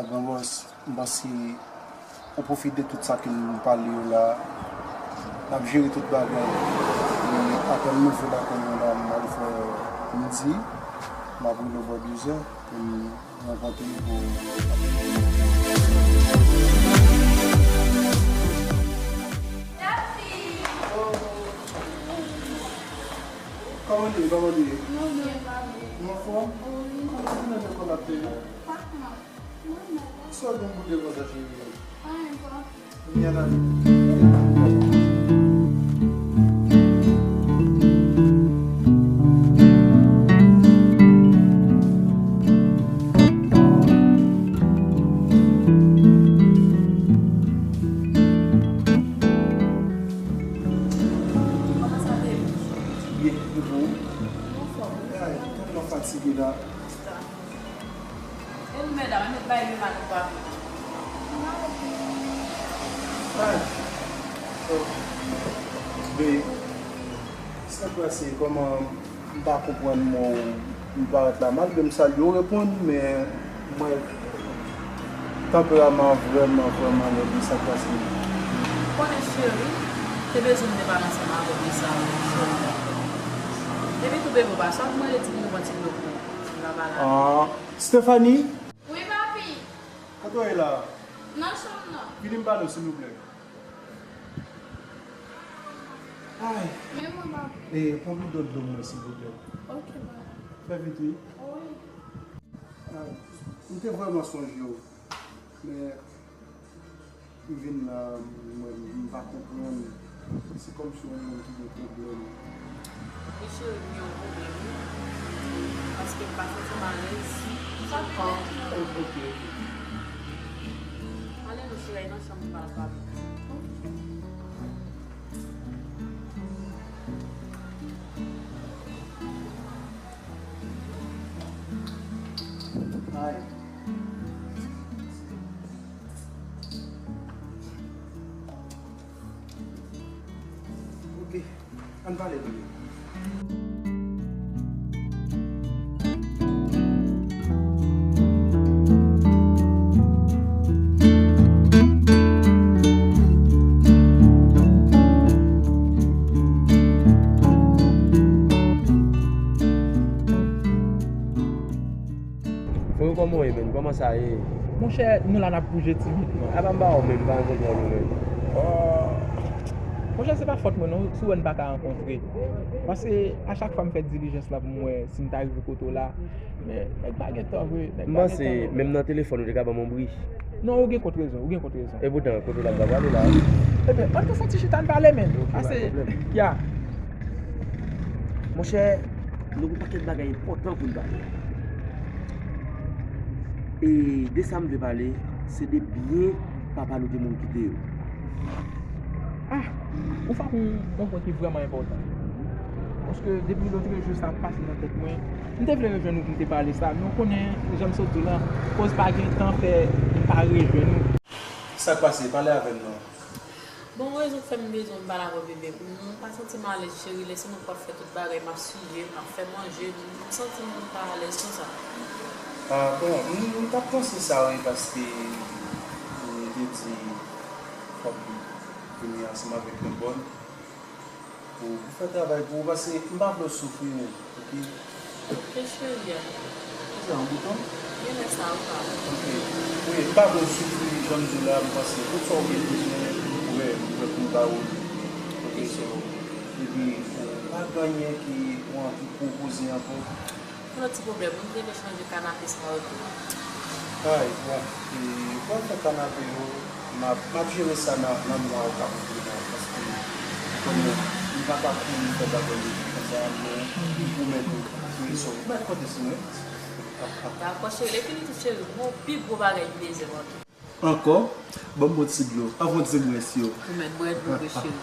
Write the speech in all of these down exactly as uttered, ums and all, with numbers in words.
Gran bòs, m panse ou pwofite de tout sa ke nou pale yo la. N ap jere tout bagay. E apèn m rive lakay mwen la, m al fè midi. M ap rive bò de zè pou m rankontre l pou Kòman nou ye? Kòman nou ye? Nou anfòm? Kòman jounen lekòl ap fini? Sa w gen boude konsa, cheri? Anyen, papi. Kounye a n ale. Kòman sa, baby? Byen, e pou ou? Anfòm. Ay, tèlman fatige la. E nou medam, e met bay li mal ou pa. Ay. Oh. Be, sa k pase? Kòman m pa konprann mo m parèt la? Malgre m salye w, reponn, men mwen tanperaman an vrèman, vrèman lèd wi, sa k pase? Ou konnen cheri, te bezwen m te pale ansanm avè w de sa, cheri. Epi tou bebe, ou pa sot mwen rele ti nou pran ti dlo pou ou. Ou pa pale avè m. Ah, Stephanie? Wi, papi. Kote w ye la? Nan chanm nan. Vini m pale w, silvouplè. Ay. Men mwen, papi. E, pran bidon dlo mwen, silvouplè. Ok, papi. Fè vit, wi. Wi. Ay, m te vrèman sonje w. Men, m vin la, mwen, m pa konprann. Se kòmsi yon moun ki gen pwoblèm. Mesye, m gen yon pwoblèm, wi. Paske m pa santi m alèz. Sa fè lè tou. Ok, ok. Ale non, cheri, nan chanm ou pral pale. Ay. Ok, ann pale de li. Freo, kòman w ye, menm? Kòman sa ye? Monchè, nou la n ap bouje timidman. Apa m pa wè w menm, m pa janm wè w menm. Oh. Monchè, se pa fòt mwen non, si w wè n pa ka rankontre. Paske a chak fwa m fè dilijans la pou m wè si m ta rive kote w la. Men, nèg pa gen tan vre, nèg pa gen tan non. M panse, menm nan telefòn, ou te ka ban m yon bri. Non, ou gen kont rezon, ou gen kont rezon. Epoutan, kote w la m ta prale la? Ebyen, ann tou fè yon ti chita n pale, menn. Ok, pa gen pwoblèm. Ase, ya. Monchè, nou gen yon pakèt bagay enpòtan pou n pale. E de sa m vle pale, se de byen papa nou te mouri kite yo. Ah, ou frape yon, yon pwen ki vrèman enpòtan. Paske depi lotrejou sa ap pase nan tèt mwen, m te vle rejwenn ou pou m te pale sa, men ou konnen, jan m sot di w lan, koz pa gen tan fè m pa rejwenn ou. Sa k pase? Pale avè m non. Bon, rezon k fè m bezwen pale avè w, bebe, pou m pa santi m alèz, cheri, lè se mwen k ap fè tout bagay, m ap siye, m ap fè manje, m santi m pa alèz konsa. Ah, bon, m, m t ap panse sa, wi, paske m te di fòk m vini ansanm avèk yon bòn pou, pou fè travay pou ou, paske m pa vle w soufri menm, ok? Ok, cheri a. Kisa, yon bouton? Genlè sa ou ka. Ok. Wi, m pa vle w soufri, jan m di w la, m panse tout sa w gen bezwen, ou wè, m prè pou m ba ou li. Ok, so, epi, pa gen anyen ki ou anvi pwopoze ankò? Yon lòt ti pwoblèm, wi, m te vle chanje kanape sa yo tou. Ay, bon, e, pou w fè kanape yo, m ap, m ap jere sa nan, nan mwa ou ka pote la, paske ou konnen m pa ka kouri fè bagay yo konsa, men m pwomèt ou, wi, so, ou mèt konte sou mwen. Dakò, cheri, epi nou tou cheri, bon, pi gwo bagay m bezwen mwen tou. Ankò? Ban m bon ti dlo. Avan w di m rès yo. Ou mèt bwè dlo vre, cheri.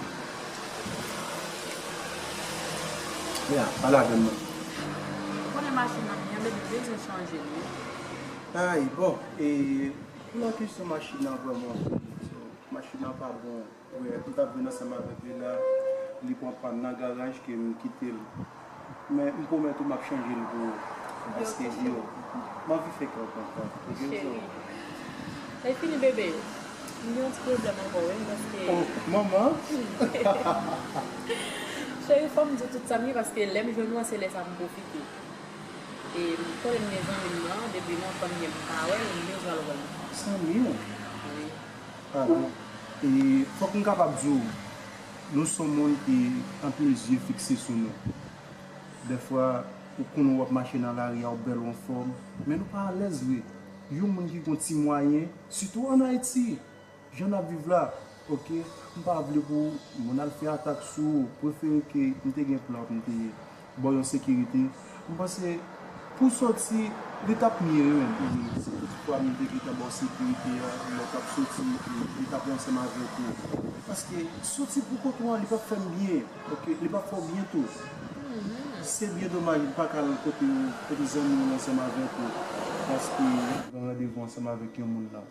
Ya, pale avè m non. Ou konnen machin nan byen, men li bezwen chanje l, wi. Ay, bon, e, pou nan kesyon machin nan, vrèman, machin nan pa bon. Wi, m t ap vin ansanm avèk li la, li pran pàn nan garaj ke m kite l. Men m pwomèt ou m ap chanje l pou ou. Paske yo, m anvi fè kè w kontan. Ok, cheri. E fini, bebe. M gen yon ti pwoblèm ankò, wi, paske Oh, manman. Cheri, fò m di w tout sa m ye, paske lè m jwenn ou an, se lè sa m pwofite. E kote m gen zanmi m nan, depi lontan m gen m pa wè l, m bezwen al wè l. Zanmi w? Wi. Ah, bon. E fòk m kapab di w, nou se yon moun ki anpil zye fikse sou nou. Dèfwa, ou konnen w ap mache nan lari a, w bèl, w anfòm, men nou pa alèz vre. Yon moun ki gon ti mwayen, sitou ann Ayiti, jan n ap viv la, oke, m pa vle pou moun al fè atak sou ou, prefere ke m te gen plan pou m te ba w yon sekirite. M panse pou soti, li t ap mye wi menm. Si tout fwa m te gentan ba w sekirite a, lè w t ap soti, li t ap ansanm avèk ou. Paske soti pou kont ou an, li p ap fè m byen, oke, li p ap fè w byen tou. Se byen domaj, li pa ka al kote, kote zanmi w ansanm avèk ou, paske gen randevou ansanm avèk yon moun nan.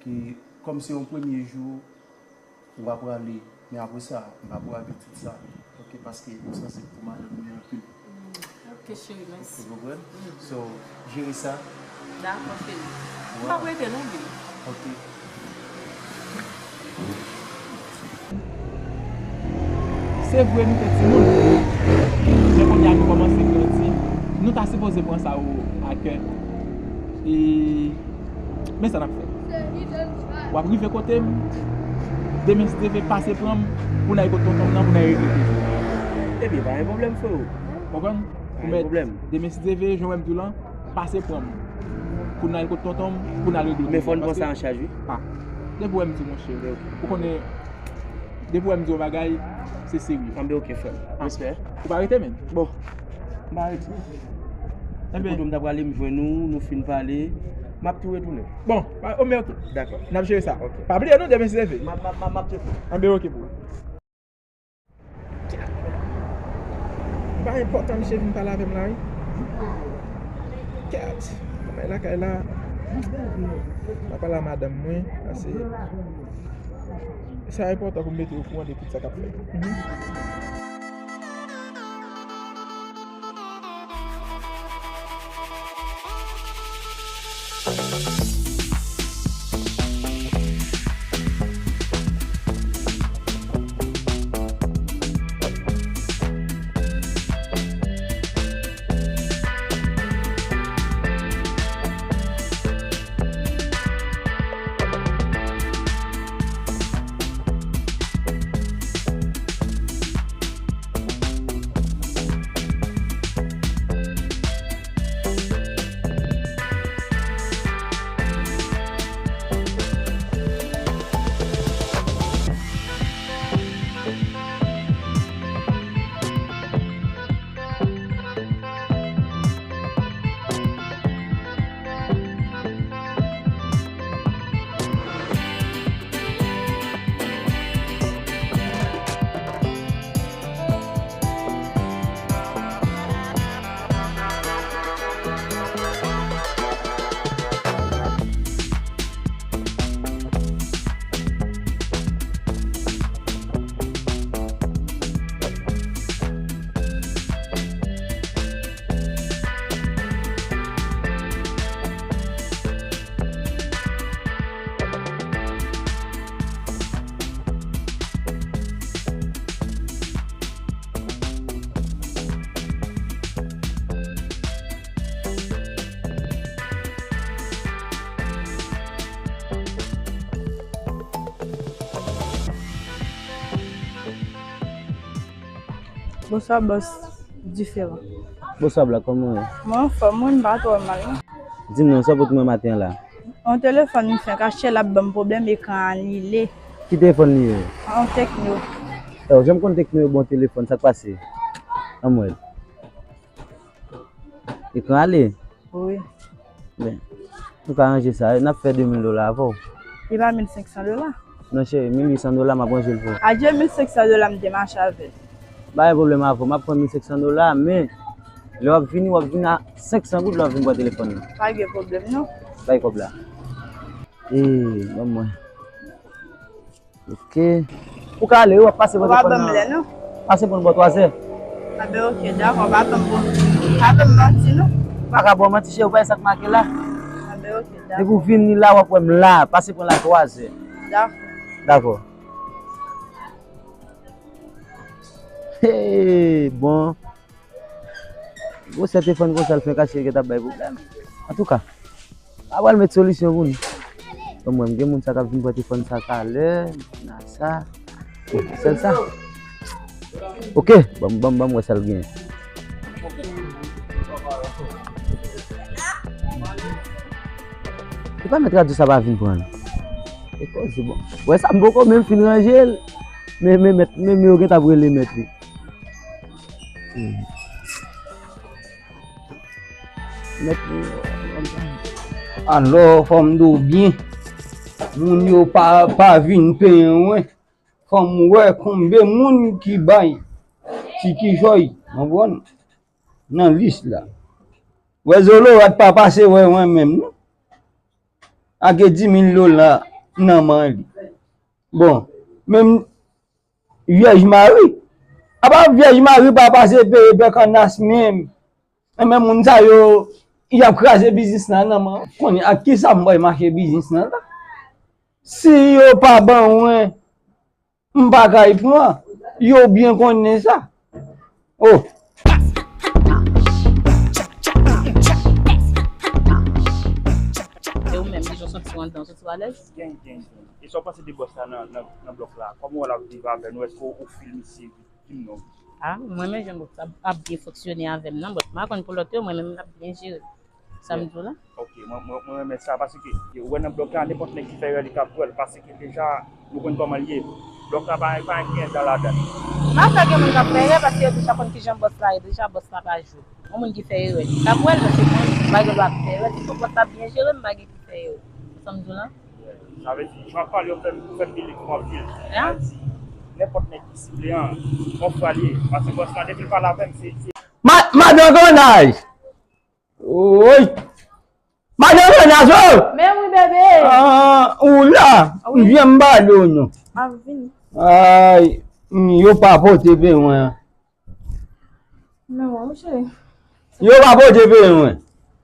Ki, kòm se yon premye jou, ou pa prale, men apre sa, m pa prale tout sa. Oke, paske ou sanse pou madanm li anpil. Oke, cheri, mèsi. Ou konprann? So, jere sa. Dakò, cheri. M p ap rete non, baby. Oke. Se vre, nou te timoun, men kounye a nou kòmanse grandi. Nou ta sipoze pran sa yo a kè. E men sa n ap fè. W ap rive kote m, demen si Dye vle, pase pran m, pou n al kot tonton m nan, pou n al regle tout. Ebyen, pa gen pwoblèm, freo. Konprann? Pa gen pwoblèm. Demen si Dye vle, jan w wè m di w lan, pase pran m, pou n al kot tonton m, pou n al regle tout. Men fò n pran sa an chaj, wi. Ah, depi w wè m di w, monchè, ou konnen, depi w wè m di w yon bagay, se serye. Anben, oke, frè m. Ah. Respè. Ou pa rete, menm? Bon, m pa rete. Ebyen. Kote m ta prale, m jwenn ou, nou fin pale, m ap tou retounen. Bon, pa, oh, men oke. Dakò. N ap jere sa. Oke. Pa bliye non, demen si Dye vle. M ap, m ap, m ap, m ap tcheke. Anben, oke, bro. Pa enpòtan misye vin pale avè m la, wi. Kèt. Mwen lakay la. M ap pale a madanm mwen, paske sa enpòtan pou m mete yo okouran de tout sa k ap fèt. Mhm. Bonswa, bòs diferan. Bonswa, Black, kòman w ye? Mwen anfòm, wi, m pa twò mal, non. Di m non, sa w pote mwen maten an la? Yon telefòn m fenk achte, l ap ban m pwoblèm, ekran an anile. Ki telefòn li ye? Yon Tecno. Ò, janm konn Tecno yo bon telefòn, sa k pase? Anmwey. Ekran ale? Wi. Ben, nou ka ranje sa, n ap fè de mil dola avè w. E pa mil senk san dola? Non, cheri, mil uit san dola, m ap ranje l pou ou. Adye, mil senk san dola, m te mache avè l. Pa gen pwoblèm avè w, m ap pran mil senk san dola, men lè w ap vini, w ap vin a senk san goud, lè w ap vin pran telefòn nan. Pa gen pwoblèm, non. Bay kòb la. Ee, ban mwen. Ok. Ou ka ale, wi, w ap pase bò telefòn nan. Ou pa ban m lè, non? Pase pran bò twazè. Anben, ok, dakò, pa ban m bon. Pa ban m manti, non? M pa ka ba w manti, cheri, ou pa wè sa k make la? Anben, Depi w vini la, w ap wè m la. Pase pran la twazè. Dakò. Dakò. Hey, bon. Gwosè telefòn konsa l fè kache gen t ap bay pwoblèm. Antouka, a pral met solisyon pou nou. Bon, mwen, m gen moun sa k ap vin pran telefòn sa talè, nan sa. Bon, sèl sa. Ok, ban m, ban m, ban m wè sa l gen. Se pa mèt radyo sa pa vin pran l. E koze bon. Wè sa, m poko menm fin ranje l. Men, men, mèt, men, men yo gen t ap rele mèt li. Hmm. Mèt li. Alò, fò m di w byen, moun yo pa, pa vin penyen mwen. Fò m wè konbyen moun ki bay ti kichòy, konprann, nan lis la. Wè Zolorat pa pase wè mwen menm, non. Ak dis mil dola nan men li. Bon, menm Vyèj Mari. Apa Vyèj Mari pa pase peye bèk an nas menm. Enben, moun sa yo, y ap kraze biznis la nan men. Konnen ak kisa m pral mache biznis lan la? Si yo pa ban mwen, m pa kay pran. Yo byen konnen sa. Oh. E ou menm, kijan w santi w anndan? W santi w alèz? Byen, byen, byen. E sa w panse de bòs la nan, nan, nan blòk la? Kòman w wè l ap viv avè nou? Èske w, w fil misye? Di m non. Ah, mwen menm jan bòs la ap byen fonksyone avè m nan, but m pa konn pou lòt yo, mwen menm l ap byen jere. Sa m di w la? Ok, mwen, mwen, mwen renmen sa, paske ou wè nan blòk la, nenpòt nèg ki fè erè li ka pran l, paske deja nou konn kòman l ye. Blòk la pa, pa gen dan ladan l. M pa kwè gen moun k ap fè erè, paske yo deja konn kijan bòs la ye, deja bòs la pa jwe. Yon moun ki fè erè, li ka pran l, paske mwen, m pa gen dwa fè erè, si fò bòs la byen jere m, m pa gen ki fè erè. Ou konprann sa m di w la? Sa vle di, jan w ap pale, ou fè m, ou fè m believe ou anpil. Sa vle di, nenpòt nèg ki sible an, yon frè li ye. Paske bòs la, depi l pale avè m, se, se... Ma-, madan Gannaj! Woy! Madan Gannaj, o! Men wi, bebe! Ah, ou la? Wi. M vyen m pale w non. M ap vini. Ay, yo pa pote pen mwen an. Men mwen, wi, cheri. Yo pa pote pen mwen.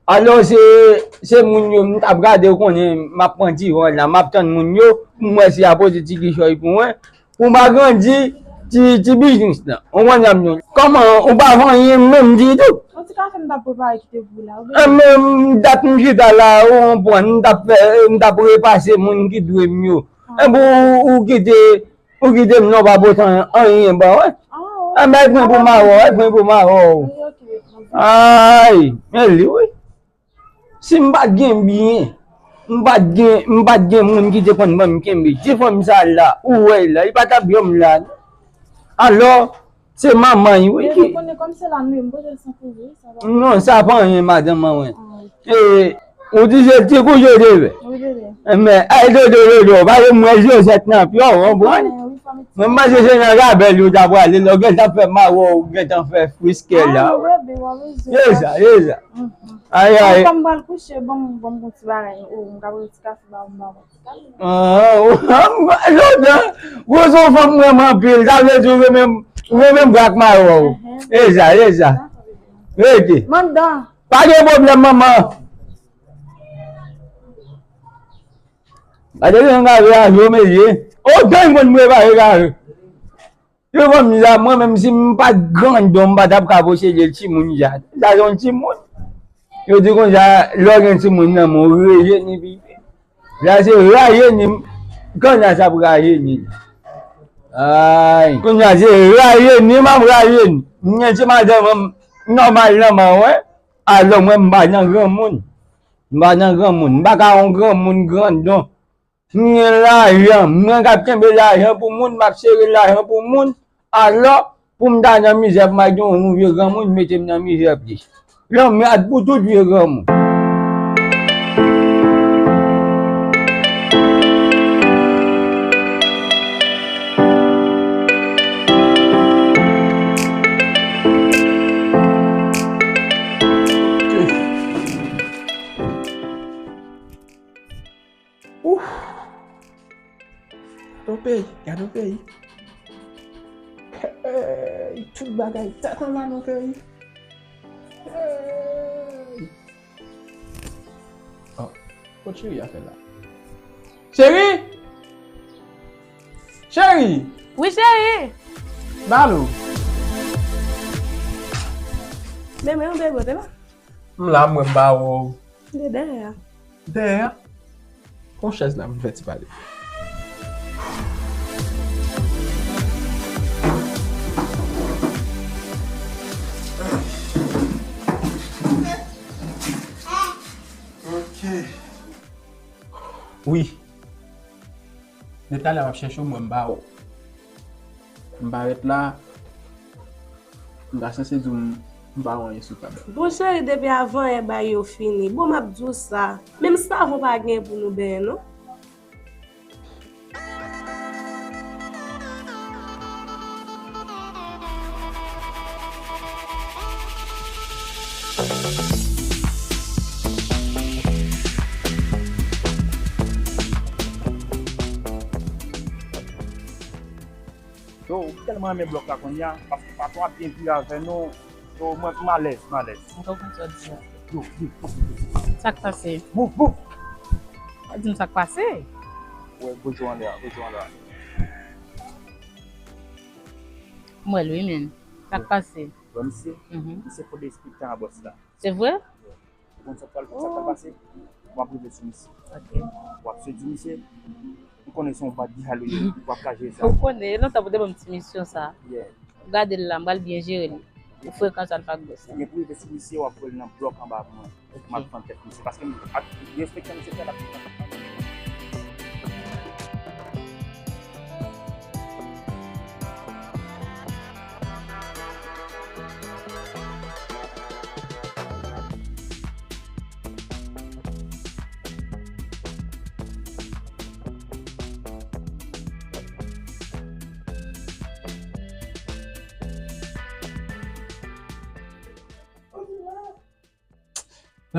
Alò, se, se moun yo, m t ap gade, ou konnen, m ap pran ti vòl la, m ap tann moun yo, pou m wè si y a pote ti kichòy pou mwen, pou m agrandi ti, ti biznis lan. Ou konn sa m di w. Kòman, ou pa fè anyen menm ditou? Yon ti kafe m t ap prepare kite pou ou la, ou byen? E menm dat m chita la, ou konprann, m t ap fè, m t ap repase moun ki dwe m yo. Ah. Epi ou, ou kite Ou kite m non, pa pote anyen ban, wi. Ah, ok. Enben, pran pou m avè w, pran pou m avè w. Wi, ok. Ay, men li, wi. Si m pa t gen byen, m pa t gen, m pa t gen moun ki te konn ban m kenbe ti fanm sa la, ou wè l la, li pa t ap janm la. Alò, se manman l, wi, ki... Men ou konnen kòm se la nou ye, m pote l san kouvri, sa va. Non, sa pa anyen, madanm mwen. Ah, ok. E, ou di se ti kouche w te fè. Wi, bebe. Men, ay, dodo, dodo, pa gen mwen Josette nan pye w, konprann? Mwen panse se nan rabèl yo ta prale, lè w gentan fè mawo, ou gentan fè friskè la. Ah, bebe, w a rezon. Ye sa, ye sa. Mhm. Ay, ay. Kòm m pral kouche, ban m, ban m yon ti bagay. O, m ka pran yon ti kafe ba ou, m ba ou. Ah, lontan, ou se yon fanm m renmen anpil, sa vle di ou renmen, ou renmen bra ak mawo. Mhm. E sa, e sa. Dakò, bebe. Rete. M anndan. Pa gen pwoblèm, manman. Gade jan gade a jwe medye. O, dan mwen prepare gade. Yo ban m la, mwen menm si m pa t grandon, m pa t ap ka posede timoun sa. Sa se yon timoun. Yo di konsa, lè w gen timoun nan men w, rejeni pipi. La se rajeni, kòm sa ap rajeni. Ay, kounye a se rajeni, m ap rajeni. M gen ti madanm, m nòmal nan men w, wi. Alò mwen m pa nan granmoun. M pa nan granmoun. M pa ka yon granmoun grandon. M gen lajan. Mwen k ap kenbe lajan pou moun, m ap sere lajan pou moun. Alò, pou m ta nan mizè, pou m al gen yon vye granmoun, mete m nan mizè plis. Lanmèd pou tout vye granmoun. Ouf! Gade yon peyi, gade yon peyi. Hey, tout bagay tèt anba nan peyi. Hey! Oh, Kot cheri a fè la? Cheri! Cheri! Wi, cheri! Ba l ou. Men mwen, yon bebe te la. M la, mwen m ba ou. De dèyè a. Dèyè a? Pran chèz la, m fè ti pale. Ok. Wi. Depi talè m ap chèche w, mwen m pa wè w. M parèt la, m ta sanse di w m pa wè anyen sou tab la. Bon, cheri, depi avan yè bagay yo fini. Bon, m ap di w sa. Menm savon pa gen pou nou benyen, non. Yo, m tèlman renmen blòk la kounye a, paske patwon ap byen viv avè nou. Yo, mwen, m alèz, m alèz. Mwen konprann sa w di a. Yo, yo, yo, yo. Sa k pase? Move, move. A di m sa k pase? Wè, gwo jou anlè a, gwo jou anlè a. M wè l wi, men. Sa k pase? Wè, misye, mhm, misye fò de espiktan a bòs la. Se vre? Ou konn sa k pral, sa k pral pase? W ap rive sou misye. Ok. W ap sedui misye. M konnen se yon bandi a li ye, w ap ka jere sa. Ou konnen, e lontan pou te ban m ti misyon sa. Yeah. Gade l la, m pral byen jere l. Pou frekans al pa gòs la. Ou gen pou rive sou misye, w ap voye l nan blòk anba mwen. Ok. M ap pran tèt misye. Paske m ak respekte misye fè l ap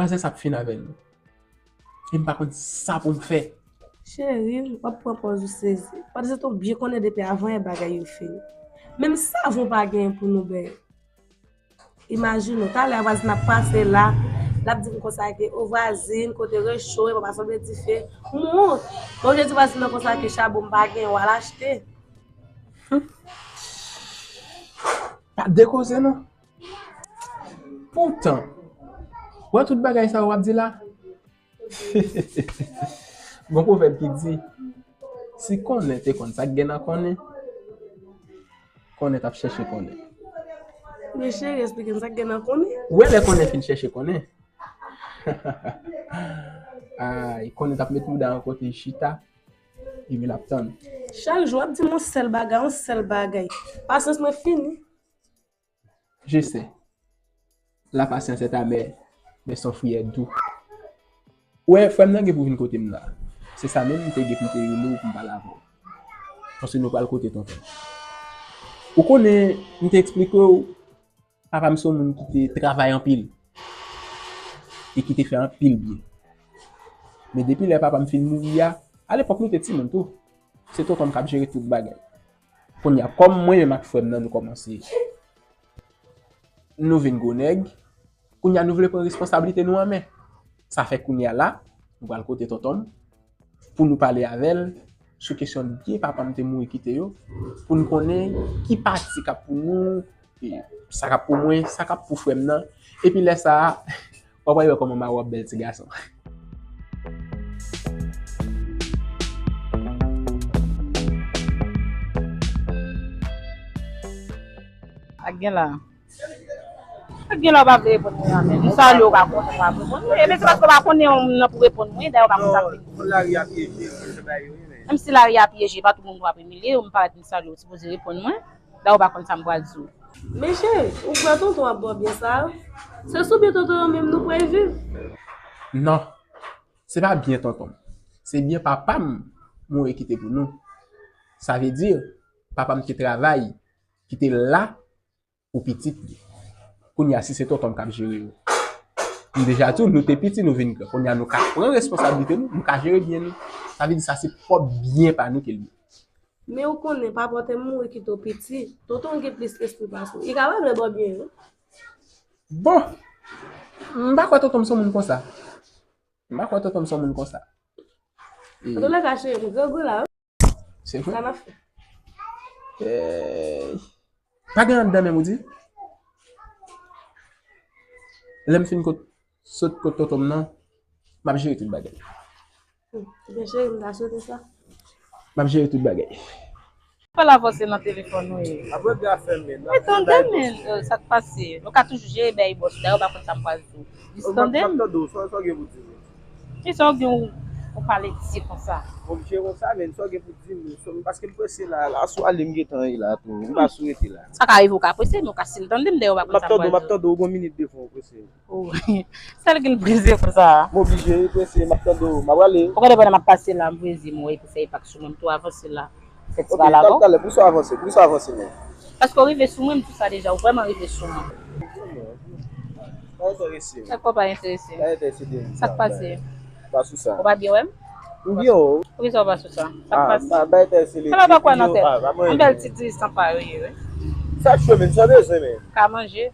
Razè sa ap fin avè l. E m pa konn sa pou m fè. Cheri, w ap pran pòz ou sezi. Paske se tou byen konnen depi avan yè bagay yo fini. Menm savon pa genyen pou nou benyen. Imajine w, talè a vwazin ap pase la, l ap di m konsa ke, o vwazin, kote recho, e pa sanble dife. M wont. Bon, je di vwazin nan konsa ke chabon m pa genyen, w al achte. Pa de koze non. Poutan, wè tout bagay sa yo w ap di la? Gon pwovèb ki di, si konnen te konn sa k gen nan konnen, konnen t ap chèche konnen. Men cheri, eksplike m sa k gen nan konnen. Ou wè lè konnen fin chèche konnen. Ay, konnen t ap met mouda yon kote chita, epi l ap tann. Chak jou w ap di m yon sèl bagay, yon sèl bagay. Pasyans mwen fini. Je sais. La patience est amère, mais son fruit est doux. Ou wè, frè m nan gen pou vin kote m la. Se sa menm m te gen pou m te rele w pou m pale avè w. Paske nou pral kote tonton. Ou konnen, m te eksplike w, papa m se yon moun ki te travay anpil e ki te fè anpil byen. Men depi lè papa m fin mouri a, alepòk nou te timoun tou. Se tonton m k ap jere tout bagay. Kounye a, kòm mwen menm ak frè m nan nou kòmanse, nou vin gwo nèg, kounye a nou vle pran responsablite nou an men. Sa fè kounye a la, nou pral kote tonton m pou nou pale avè l sou kesyon byen papa m te mouri kite yo, pou n konnen ki pati k ap pou nou, e sa k ap pou mwen, sa k ap pou frè m nan. Epi lè sa a, w ap wè kòman m a wè w ap bèl ti gason. Ak gen la. Ak gen la w pa vle reponn mwen an men. M salye w, w pa konnen w pa reponn mwen. Ebyen se paske w pa konnen yon moun nan pou reponn mwen, dayè w pa konn sa k vin. Menm si lari a pyeje, pa tout moun w ap imilye, m parèt m salye w, w sipoze reponn mwen. Dayè w pa konn sa m pral di w. Men cheri, ou kwè tonton ap ba w byen sa a? Se sou byen tonton an menm nou pral viv. Non, se pa byen tonton m. Se byen papa m mouri kite pou nou. Sa vle di, papa m te travay, ki te la pou pitit li. Kounye a, si se tonton m k ap jere yo. M deja di w, nou te piti, nou vin gran. Kounye a, nou ka pran responsablite nou, nou ka jere byen nou. Sa vle di sa se pwòp byen pa nou ke l ye. Men ou konnen, papa w te mouri kite w piti. Tonton w gen plis espri pase w. Li ka pa vle ba w byen, non. Bon, m pa kwè tonton m se yon moun konsa. M pa kwè tonton m se yon moun konsa. Antoulèka, cheri m grangou la wi. Se vre? Sa n ap fè? Ey. Pa gen anndan menm, ou di? Lè m fin kot, sot kot tonton m nan, m ap jere tout bagay. Hmm. Ebyen, cheri m, ta swete sa. M ap jere tout bagay. Fè l avanse nan telefòn ou ye. Apre byen fèmen. Men tande men, euh, sa k pase? Nou ka toujou jere bèy bòs. Dayè, ou pa konn sa m pral di w. Jis tande m. M ap tande w, sa w gen pou di m? Kisa w gen w, w pale di konsa? M oblije konsa, men sa w gen pou di m? Paske m prese la, la sou ale m gentan ye la tou. M pa sou rete la. Sa ka rive w ka prese, men w ka still tande m, dayè, ou pa konn sa m pral di w. M ap tande w, m ap tande w, gon minit devan w prese. Oh. Sèl ki l prese konsa. M oblije prese, m ap tande w, m ap prale. Ou konnen pandan m ap pase la, m prese, m wè epi fè epak sou mwen, m tou avanse la. Fè ti pale avè w. Ok, talè, poukisa w avanse? Poukisa w avanse menm? Paske w rive sou mwen, m di w sa deja, ou vrèman rive sou mwen. Pa enterese m. Sa k fè w pa enterese m? Pa enterese m. Sa k pase? Pa sou sa. Ou pa byen wè m? M byen wè w. Poukisa w pa sou sa? Sa k pase? Ah, pa, pa enterese m. Sa pa kwè nan tèt. Ah, pa mwen. Yon bèl ti dirijan pa yo ye, wi. Sa cho menm, sa w bezwen menm? Ka manje.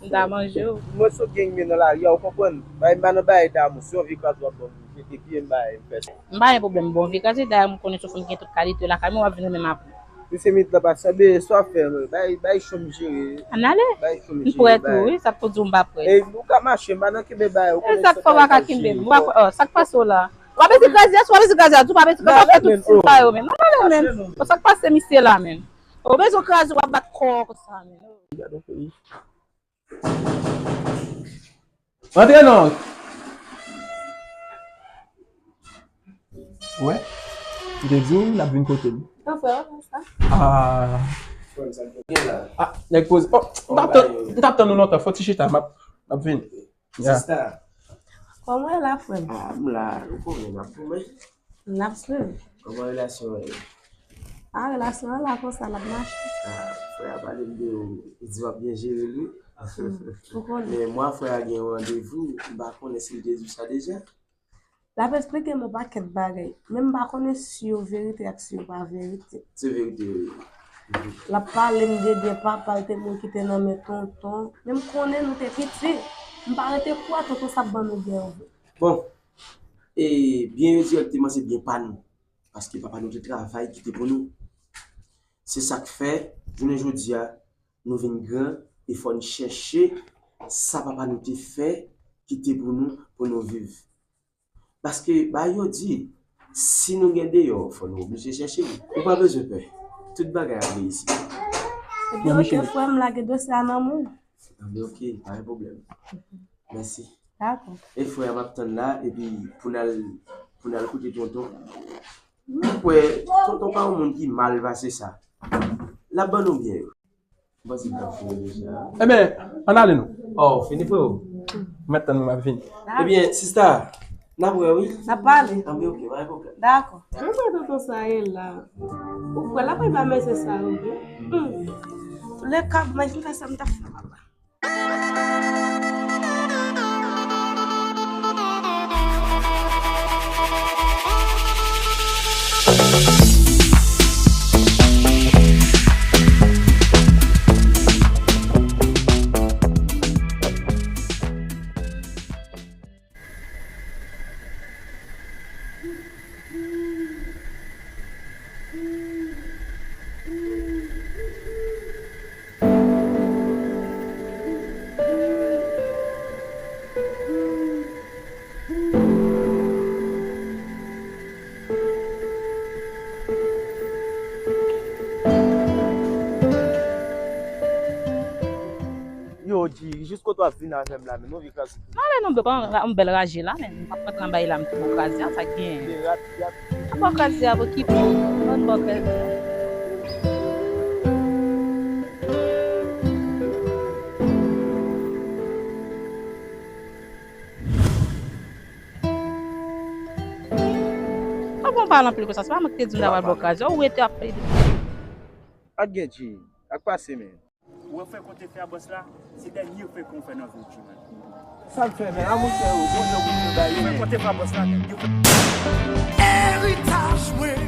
M ta manje w. Mwen sot gen men nan lari a, ou konprann? Bay, m pa nan bagay damou, se yon vye kraze w ap ban m, jete pye m bay, m fè sa. M pa gen pwoblèm, bon, vye kraze, dayè m konnen souf m gen tout kalite lakay mwen, w ap vin renmen m apre. Mesye, minit la pa sanble, sa w ap fè, bay, bay cho m jere. Ann ale. Bay cho m jere. M prè tou, wi, sa k pou di w m pa prè. E, ou ka mache, m pa nan kenbe bagay, ou konnen sa w ka jere. M pa kwè, oh, sa k pase w la? W ap ese kraze a, si w ap ese kraze a, tou w ap ese kraze a, w ap fè tout siy sa yo, men. Ann ale, men. Sa k pase misye la, men? Ou bezwen kraze, w ap bat kò w konsa, men. Gade yon peyi. Rantre non. Wè. M te di w n ap vin kote m. Nan frè, wè sa. Ah. Ah, nèg poze. Oh, m t ap tann, m t ap tann ou lontan. Fò ti chita, m ap, m ap vini. Ya. Sista. Kòman w ye la, frè m? Ah, m la, ou konnen m ap goumen. N ap swiv. Kòman relasyon an ye? Ah, relasyon an la konsa, l ap mache. Ah, frè a pale m de ou, li di w ap byen jere l, wi. Hmm, ou konnen. Men mwa frè a gen yon randevou, m pa konnen si l te di w sa deja. L ap eksplike m yon pakèt bagay, men m pa konnen si yo verite ak si yo pa verite. Se verite, wi. L ap pale m de byen papa l te mouri ki te nan men tonton, men m konnen nou te piti. M pa rete kwè tonton sa ap ban nou byen vre. Bon, e byen yo dirèkteman se byen pa nou. Paske papa nou te travay kite pou nou. Se sa k fè, jounen jodi a, nou vin gran e fò n chèche sa papa nou te fè kite pou nou, pou nou viv. Paske, ba yo di, si nou gen deyò, fò nou oblije chèche l. Ou pa bezwen pè. Tout bagay ap reyisi. Ebyen, oke, frè m, lage dosye a nan men w. Anben, oke, pa gen pwoblèm. Mèsi. Dakò. E frè a m ap tann la, epi pou n al, pou n al koute tonton. M kwè, tonton pa yon moun ki mal pase sa. L ap ban nou byen yo. M panse l t ap fini deja. Ebyen, ann ale non. Oh, fini, freo. M ap tann nou, m ap vini. Ebyen, sista, n ap wè, wi. N ap pale. Anben, oke, pa gen pwoblèm. Dakò. Mwen kwè tonton sa ye la. Ou kwè l ap bay ba mesye sa yo, wi. Hmm. Le kab, mwen vin fè sa m t ap fè papa. Yo, G, jis kote w ap vin avè m la, men nou vin kraze. M ale non, bro, pa yon bèl raje la, men m p ap rantre nan bay la, m tou kraze a, sa k genyen? Byen rapid, rapid. Apa w kraze a, bro, ki bon? Ban m bò kraze a. Apa w pale anpil konsa? Se pa mwen ki te di m ta pral bò kraze a, ou rete ap plede. Ak gen G, ak pase, men. Ou wè frè kote fè a bòs la, se dènye frè ke w fè nan vi w, G, man. Sa l fè, men, a monchè, ou konn jan pou fè bagay yo, men. Frè kote fè a bòs la, yo fè. Eritaj mwen,